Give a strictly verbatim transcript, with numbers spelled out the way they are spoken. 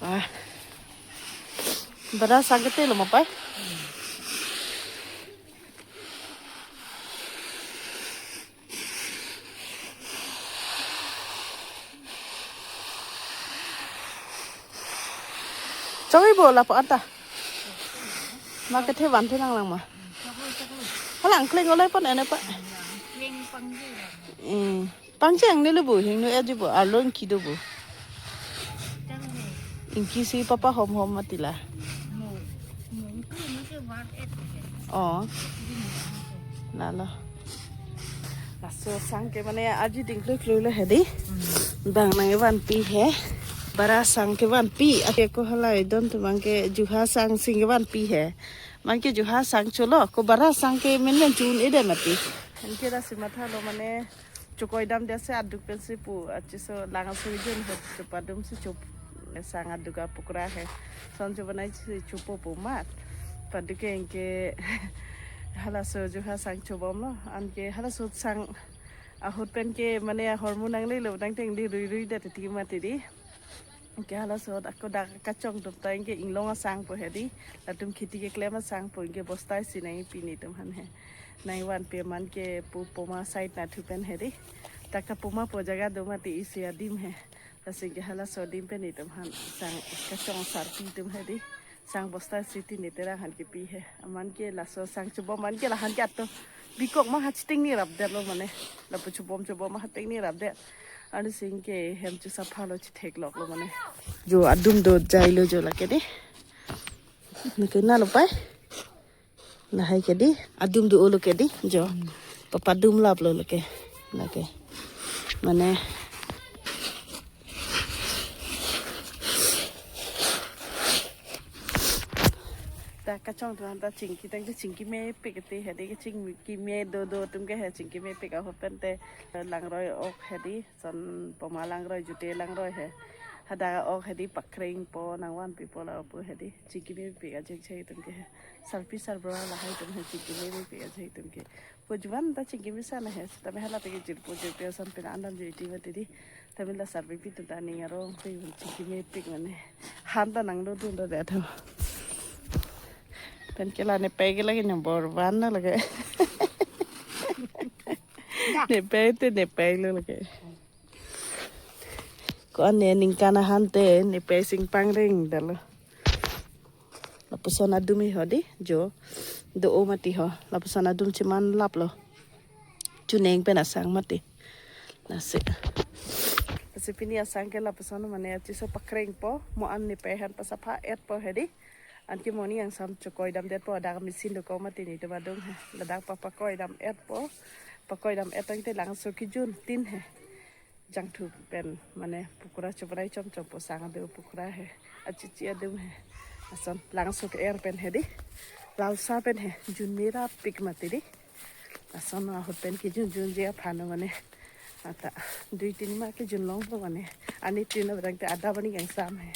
Ah. Bara sang kete lo mapai. Chong-i bo lapu anta. Ma kethe van the nanglang ma. Halang kleng olai pon ene pa. Eh. Pangcheng ni le bu hingno eji bu arlo ingki do bu. Ingki si papa hom hom mati la. Oh. Lalo. Laso sang ke mane aji ding klui klui le hedi. Bang nangkevanpi he. Bara sang kevanpi. Ake ko halai don atum abang ke juha sang si kevanpi he. Abang ke juha sang cholo. Ko bara sang ke men men chun-e det mati. Anke lasi mathalo mane chokoi damde si aduk pensi pu. Achiso lang aso jun ho chopadum si chop. Sang aduk apukra he. Son chobanai si chopo pu mat. Paduk ke anke halaso juha sang chobom lo. Anke halaso sang ahut pen ke mane ahormu nanglelo nangteng di rui rui det ti mati di. Anke halaso ako dak kachong atum ta anke inglong asang po hedi. Latum kheti keklem asang po anke bosta isi nangpi netum aphan he. Nangvanpi aman ke pu poma side nathu pen hedi. Dak ta poma po jaga do mati isi adim he. Lasi anke halaso adim pen netum aphan sang kachong sarpi atum hedi. Sang bosta isi tini terang aphan kepi he. Aman ke laso sang chobom aman ke la aphan ke ato bikok ma hachting ni rapdet lo mane. Lapu chobom chobom ma hachting ni rapdet. Ansi anke hem chusapha lo chithek lok lo mane. Jo adum do jai lo jo lake de. Nake na lo pai. Lahai ke di. Adum do lo ke di. Jo. Papadum lap lo lake. Lake. Mane. Ta kachong atum ta chingki tangte chingki mepik te hedi ke chingki me do do atum ke he chingki mepik ahut pen te langroi ok hedi son poma langroi jute langroi he hadak ok hedi pakreng po nangvanpi po lapu hedi chingki mepik ajek chai atum ke he sarpi sarbura lahai atum he chingki mepik ajek atum ke. Pujuan ta chingki mesa na he, tame hala pagi jirpo jirpi ason pina andam jiri mati di. Tame la sarpi pi atum ta ning arong pe chingki mepik mane. Han ta nangdo dun do det ho. Pen ke la nepei ke lagi number one na lagi. Nepei te nepei lo lagi. Ko-an ne ningkan ahan te nepei sing pangreng dalo. Lapuson adum iho di, jo. Do-o mati ho. Lapuson adum chiman lap lo. Chuneng pen asang mati. Lasi. Lasi pini asang ke lapuson mane achiso pakreng po. Mo an nepei aphan pasapha et po hedi. Anke mo ni angsam chokoi damdet po dak machine dokok mati netum adung he. Ladak pa pakoi dam et po. Pakoi dam et tangte langso kejun tin he. Jangthu pen mane pukra choprai chom chom po sang adu pukra he. Achichi adum he. Ason langso ke-er pen hedi. Lalsa pen he. Jun mera pik mati di. Ason ahut pen kejun junji aphan mane. Ata dui tin ma kejun long po mane. Ani tin abang te ada bani angsam he.